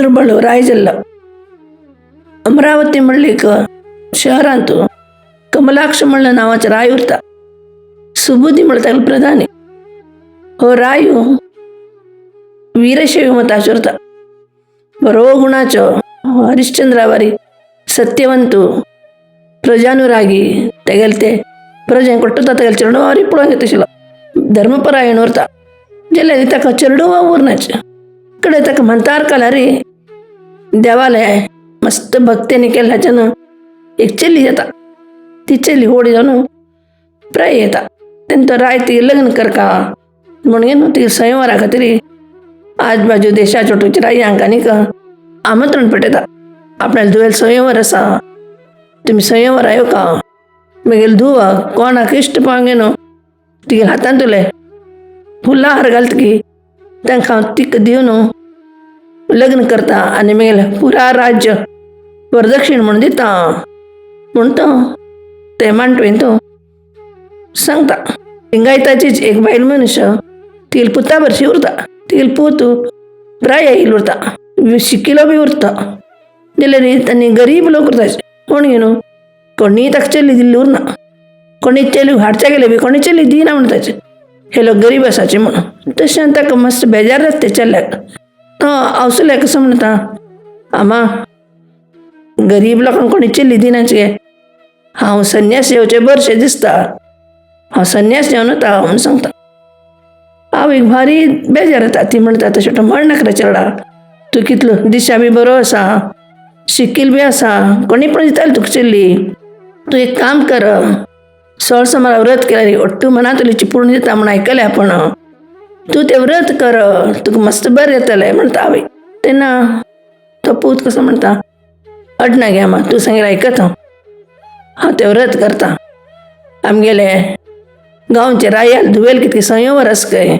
दुर्बळ राय जाल्लो. अमरावती म्हणली एक शहरांत कमलाक्ष म्हणलं नावाचे राय उरता. सुबुद्धी म्हणलं तागेलो प्रधानी. हो रायू वीरशैव मताचो उरता. बरो गुणाचो, हरिश्चंद्रावारी सत्यवंतू, प्रजानुरागी. तेगेले ते प्रजें कोट्टता तेगेले चेडवारी पळोवंक येता आशिल्लो. धर्मपरायण उरता. जाल्यार ताका चेडवा उरनाचे कडे ताका म्हातार कालारी देवाले मस्त भक्तीने केल्ल्याच्यान एक चली जाता. ती चली होडी जावन प्राय येता. तेन्ना तो राय ती लग्न करका म्हणून न्हू ती स्वयंवरा खातीर आजबाजू देशाच्या टोची रायांक आनीक आमंत्रण पेटयता. आपणाले धुवेल स्वयंवर आसा, तुमी स्वयंवर येवका, मागीर धुव कोणाक इश्ट पावंक न्हू तिगेले हातांतुले फुलां हार घालता की तांकां हांव तिका दिवन लग्न करता आनी मागीर पुरा राज्य वरदक्षिण म्हूण दिता म्हूण तो ते मांडवेन तो सांगता. लिंगायताचीच एक बायल मनीस तिगेले पुता भरशी उरता. तिगेले पूत प्राय येयलो उरता, शिकिलो बी उरता. जाल्यार आनी गरीब लोक उरता. कोण न्हू कोणीय ताका चली दिल्ली उरना. कोणी चली हाडच्या गेले बी कोणी चली दिना म्हणटाचे, हे लोक गरीब आसाचे म्हणून. तशें ताका मस्त बेजार जाता ते चल्याक. तो आवसुल्याक कसो म्हणटा, आमा गरीब लोकांक कोणी चली दिनाचे, हांव संन्यास घेवचें बरशें दिसता, हांव संन्यास घेवन वता म्हूण सांगता. आवयक भारी बेजार जाता. ती म्हणटा, तशें म्हण नाका रे चेडा, तूं कितलो दिशा बी बरो आसा, शिकील बी आसा, कोणी पण दिताली तुका चली. तूं एक काम कर, सोळ सोमारा व्रत केल्यार ஒट्टू मनांतली चिपूर्ण दिता म्हूण आयकलें आपण, तूं तें व्रत कर, तुका मस्त बरें जातलें म्हणटा आवय. तेन्ना तो पूत कसो म्हणटा, अडना गे आमा, तूं सांगलें आयकत हांव, हांव तें व्रत करता. आमगेले गांवचे रायाल धुवेल कितके संयवर आसा खंय,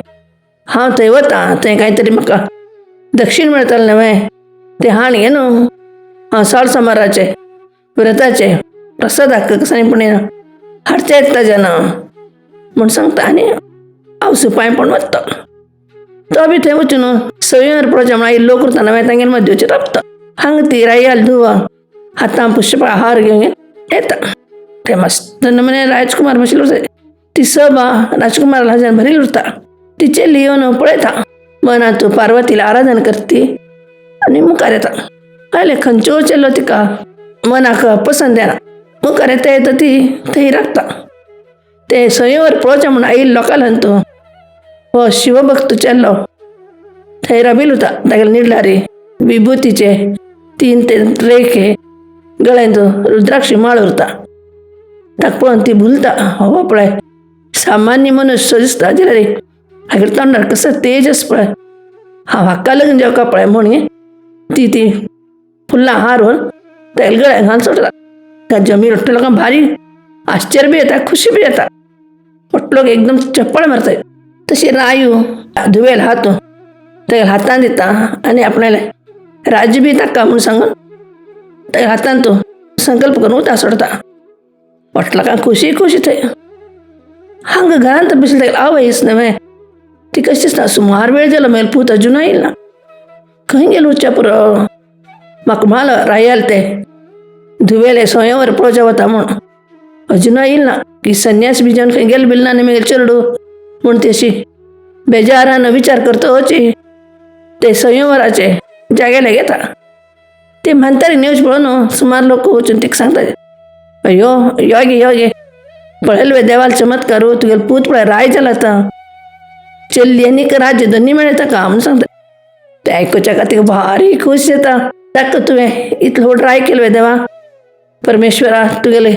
हांव थंय वता, थंय कांय तरी म्हाका दक्षिण मेळटलें न्हय, तें हाण घे न्हू, हांव सोळ सोमाराचें व्रताचें प्रसादाक कसो पूण हाडचें येता जेन्ना म्हूण सांगता. आनी आवसू पांय पडून वता. तो बी थंय वचून संयवर पळोवचें म्हळ्यार लोक उरता न्हय तांगेले मदीं वचून रावता. हांगा ती रायाल धुवा हातान पुष्प हार घेवन येता. ते मस्त नमुने राजकुमार बशिल्लो उरता. ती सभा राजकुमार हाज्यान भरिल्ली उरता. ती चली येवन पळयता, मनांत पार्वतीला आराधन करती आनी मुखार येता. आयले खंयचो चेलो तिका मनाक पसंत येना. मुखार येता येता ती थंय राखता. ते स्वयंवर पळोवचें म्हूण आयिल्लो लोकांक तो हो शिवभक्त चेल्लो थंय राबिल उरता. तागेले निडलारी विभुतीचे तीन ते रेखे, गळ्यांत रुद्राक्षी माळ उरता. ताका पळोवन ती भुलता, हो पळय सामान्य मनुष्य दिसता जाल्यार हागेर तोंडार कसो तेज पळय, हांव हाका लग्न जावका पळय म्हूण ती ती फुलां हार व्हरून तागेल्या गळ्याक घालून सोडटा. त्या जमीन लोकांक भारी आश्चर्य बी येता, खुशी बी येता. लोक एकदम चप्पळ मारतात. तशी रायू धुवेल हात तागेल्या हातान दिता आनी आपणाले राज्य बी ताका म्हूण सांगून तागेल्या हातान तो संकल्प करून उता सोडता. लोकांक खुशी खुशी थंय. हांगा घरांत बशिल्ली तागेली आवयस न्हय ती कशी दिसता, सुमार वेळ जालो मागीर पूत अजून येयला, खंय गेलो उच्च्या पुरो, म्हाका म्हाल रायाल ते धुवेले स्वयंवर पळोवचें वता म्हूण अजून येयल ना की संन्यास बी जेवन खंय गेल बील ना आनी मागीर चेडू म्हूण ती अशी बेजारान विचार करतची ते स्वयंवराचे जाग्याला घेता. ते म्हातारी न्यूज पळोवन सुमार लोक वचून तिका सांगता, अयो यो गे यो गे, पळयलें देवाल चमत्कार, तुगेलो पूत पळय राय जाला आतां, चली आनीक राज्य दोनी मेळ्ळें ताका म्हूण सांगता. तें आयकुच्या तिका भारी खूश जाता. ताका तुवें इतलो व्हड राय केलो देवा परमेश्वरा, तुगेले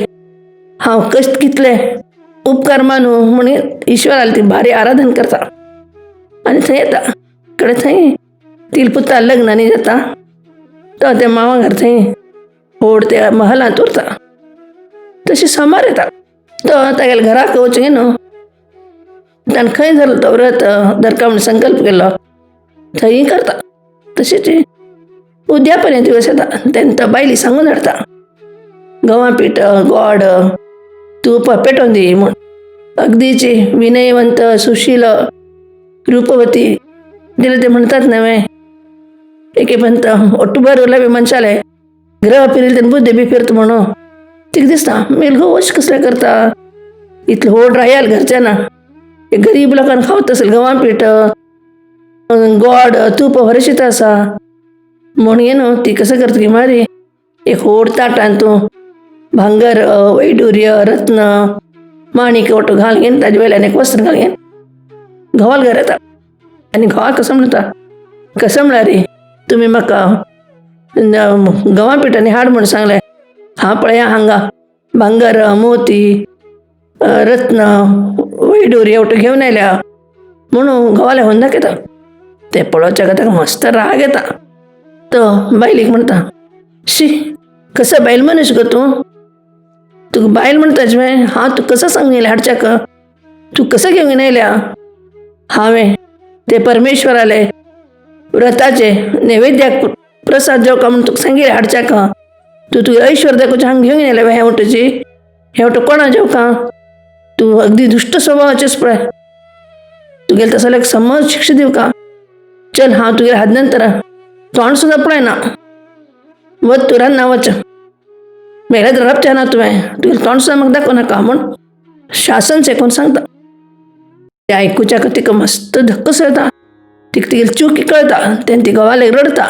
हांव कश्ट कितले उपकार मानू म्हूण ईश्वराले ती भारी आराधन करता. आनी थंय येता कडे थंय तिल पुता लग्न आनी जाता. तो त्या मामा घर थंय व्हड त्या महलांत उरता. तशी सोमार येता तो तागेल्या घराक वचूंक न्हू, ताणें खंय धरलो तो व्रत धरका म्हूण संकल्प केलो थंय करता. तशीच उद्या पर्यंत दिवस येता. तेन्ना तो बायली सांगून हाडटा, गंवा पीठ गोड तूप पेटोवन दी म्हूण. अगदीची विनयवंत सुशील रूपवती दिले ते म्हणतात नव्हे एके पंत ओट्टुबर उरले मनशाले ग्रह फिरिल तेन्ना बुद्धी बी फिरता म्हणून तिका दिसता मेल घोव अशें कसलें करता, इतलें व्हड रायाल घरच्या ना, हे गरीब लोकांक खावत असेल गंवा पीठ गोड तूप हरशीत आसा म्हण हे न्हू ती कसं करता की मारी एक व्हड ताटान तूं भांगर वैडूर्य रत्न माणिक ओटो घाल घेवन ताजे वयल्यान एक वस्त्र घाल घेवन घोवाल घर येता आनी घोवाक कसो म्हणटा, कसो म्हळ्यार रे तुमी म्हाका गंवा पिठांनी हाड म्हूण सांगलें, हांव पळया हांगा भांगर मोती रत्न वैडूर्य ओटो घेवन आयल्या म्हणून घोवाले होन दाखयता. ते पळोवच्या ताका मस्त राग येता. तो बायलेक म्हणटा, शी कसो बायल मनीस गो तूं, तुका बायल म्हणटा तुवें, हांव तुका कसो सांगून येयलें हाडच्याक, तूं कसो घेवन आयल्या, हांवें ते परमेश्वराले व्रताचे नैवेद्याक प्रसाद जेवका म्हूण तुका सांगिल्लें हाडच्याक, तूं तुगे ऐश्वर दाखोवचें हांगा घेवन येयलें हें वटूची, हें वटू कोणा जेवका, तूं अगदी दुश्ट स्वभावाचेच पळय, तुगेले तसो समज शिक्षा दिवका, चल हांव तुगेले हात नंतर तोंड सुद्दां पळयना, वच तूं रान्ना वच, मेल्यार रबचें ना तुवें, तुगेलें तोंड सुद्दां म्हाका दाखोवं नाका म्हूण शासन शेकोवन सांगता. तें आयकुच्याक तिका मस्त धक्को येता, तिका तिगेली चूक कळटा, तेन्ना ती घोवाले रडटा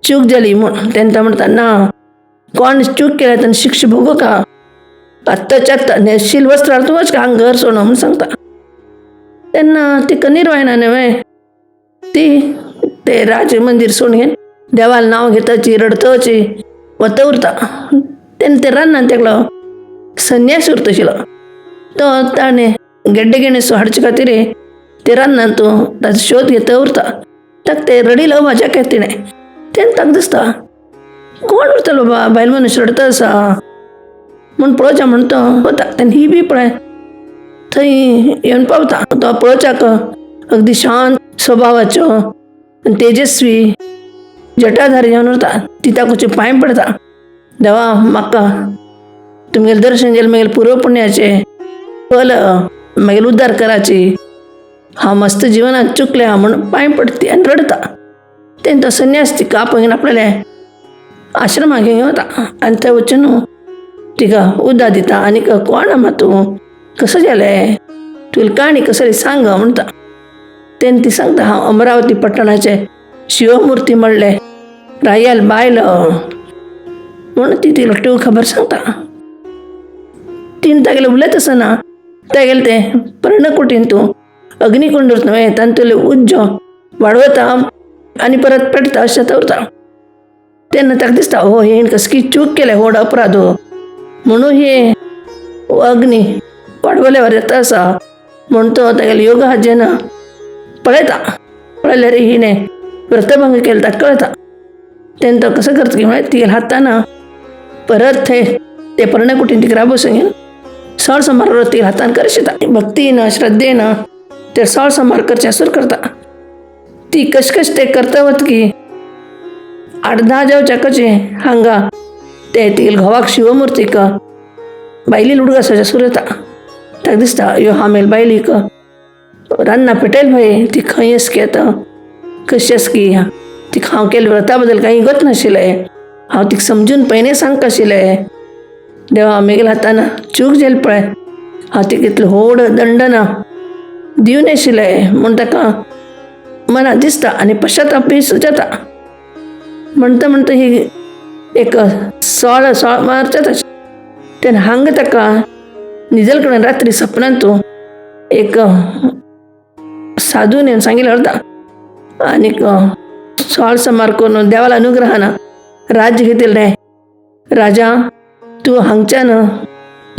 चूक जाली म्हूण. तेन्ना म्हणटा ना कोण चूक केल्या तेन्ना शिक्षा भोगू का, आत्ताच्या आत्तां न्हेसशील वस्त्रार तूं वच हांगा घर सोडून म्हूण सांगता. तेन्ना तिका निर्वायना न्हय ती ते राज मंदीर सोडून घेवन देवाल नांव घेताची रडतची वता उरता. तेन्ना ते रान्नान तेगलो संन्यास उरता तो ताणें गेड्डे गेणेसो हाडचे खातीर ते रान्नान तो ताचो शोध घेता उरता. ताका ते रडील मजा केली तिणें. तेन्ना ताका दिसता कोण उरतलो बाबा बायल मनीस रडता आसा म्हूण पळोवच्या म्हण तो वता. तेन्ना ही बी पळय थंय येवन पावता. तो पळोवच्याक अगदी शांत स्वभावाचो आनी तेजस्वी जटाधारी जावन उरता. ती ताका पांय पडता, देवा म्हाका तुमगेलें दर्शन जालें, म्हगेलें पुर्व पुण्याचें फल म्हगेलो उद्धार कराची, हांव मस्त जिवनात चुकलें हांव म्हूण पांय पडटी आनी रडता. तेन्ना तो संन्यास तिका आपोवन आपणाले आश्रमाक घेवन वता आनी थंय वचून तिका उदक दिता आनी कोण आमा तूं, कसो जालें, तुगेली काणी कसली सांग म्हणटा. तेन्ना ती सांगता, हांव अमरावती पट्टणाचे शिवमूर्ती म्हणले रायाल बायल म्हणून ती तिला टू खबर सांगता. तिणें तागेलें उलयत आसतना तागेलें तें पर्णकुटीन तूं अग्निकुंड न्हय तातूंतलें उज्जो वाडवता आनी परत पेटता अशें दवरता. तेन्ना ताका दिसता हो हेण कसली चूक केल्या, व्हड अपराध हो, म्हणून हे अग्नी वाडवल्यावर येता आसा म्हूण तो तागेले योगा जेन्ना पळयता. पळयल्यार हिणें व्रतभंग केलो ताका कळटा. तेन्ना तो कसो करता की म्हळ्यार तिगेल्या हातान परत थंय ते पर्णकुटीन तिका राबोवचें घेवन सळ समारोह तिगेल्या हातान करशिता. भक्तीन श्रद्धेन ते सळ समारोह करचें सुरू करता. ती कश कश ते करता वतकी 8-10 जावच्या कशें हांगा ते तिगेले घोवाक शिवमूर्तीक बायली लुडगासाचें सुरू येता. ताका दिसता ह्यो हांव बायलीक रान्ना पेटयल भाई, ती खंय असकी येता कशी असकी, तिका हांव केल्ले व्रता बद्दल कांय गत नाशिल्लें, हांव तिका समजून पयलीं सांगता आशिल्लें, देवा म्हगेल्या हातान चूक जाली पळय, हांव तिका इतलो व्हड दंडना दिवन आशिल्लें म्हूण ताका मनाक दिसता आनी पश्चाताप बी जाता. म्हणटा म्हणटा ही एक सोळ सोळ मारता. तेन्ना हांगा ताका निजल कडेन रात्री सपनांत तूं एक साधून येवन सांगिल्लें वता आनीक सोळ समार करून देवाला अनुग्रहान राज्य घेतिल्लें. राजा तूं हांगच्यान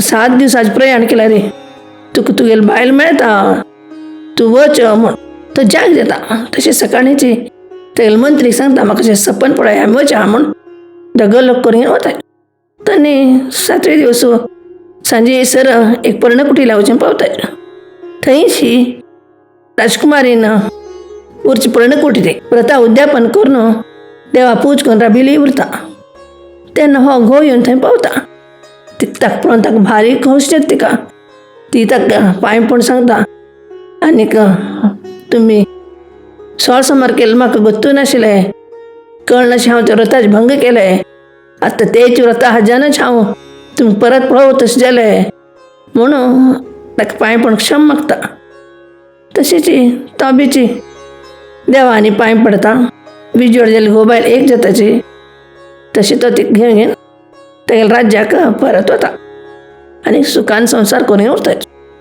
7 दिवसाचें प्रयाण केल्यार रे तुका तुगेली बायल मेळटा, तूं वच म्हूण. तो जाग जाता. तशें सकाळींची तेगेले मंत्री सांगता म्हाका अशें सपन पळय आमी वच म्हूण दगल लोक करून वताय. आनी 7वे दिवस सांजे सर एक पर्णकुटी वचून पावताय. थंयशी राजकुमारीन उरची पर्णकुटी ती व्रता उद्यापन करून देवा पूज करून राबिली उरता. तेन्ना हो घोव येवन थंय पावता. तिका ताका पळोवन ताका भारी खोश जाता. तिका ती ताका पांय पडून सांगता आनीक तुमी सोळ समार केल्लो म्हाका गोत्तू नाशिल्लें, कळनाशें हांव त्या व्रताच भंग केलें. आतां तेच व्रता हाज्यानच हांव तुमकां परत पळोवं तशें जालें म्हणून ताका पांय पडून क्षम मागता. तशीच तो बीची देवांनी पांय पडता. विजोड जाली घोव बायल एक जाताची. तशी तो ती घेवन घेवन तेगेल्या राज्याक परत वता आनी सुखान संवसार करून उरता.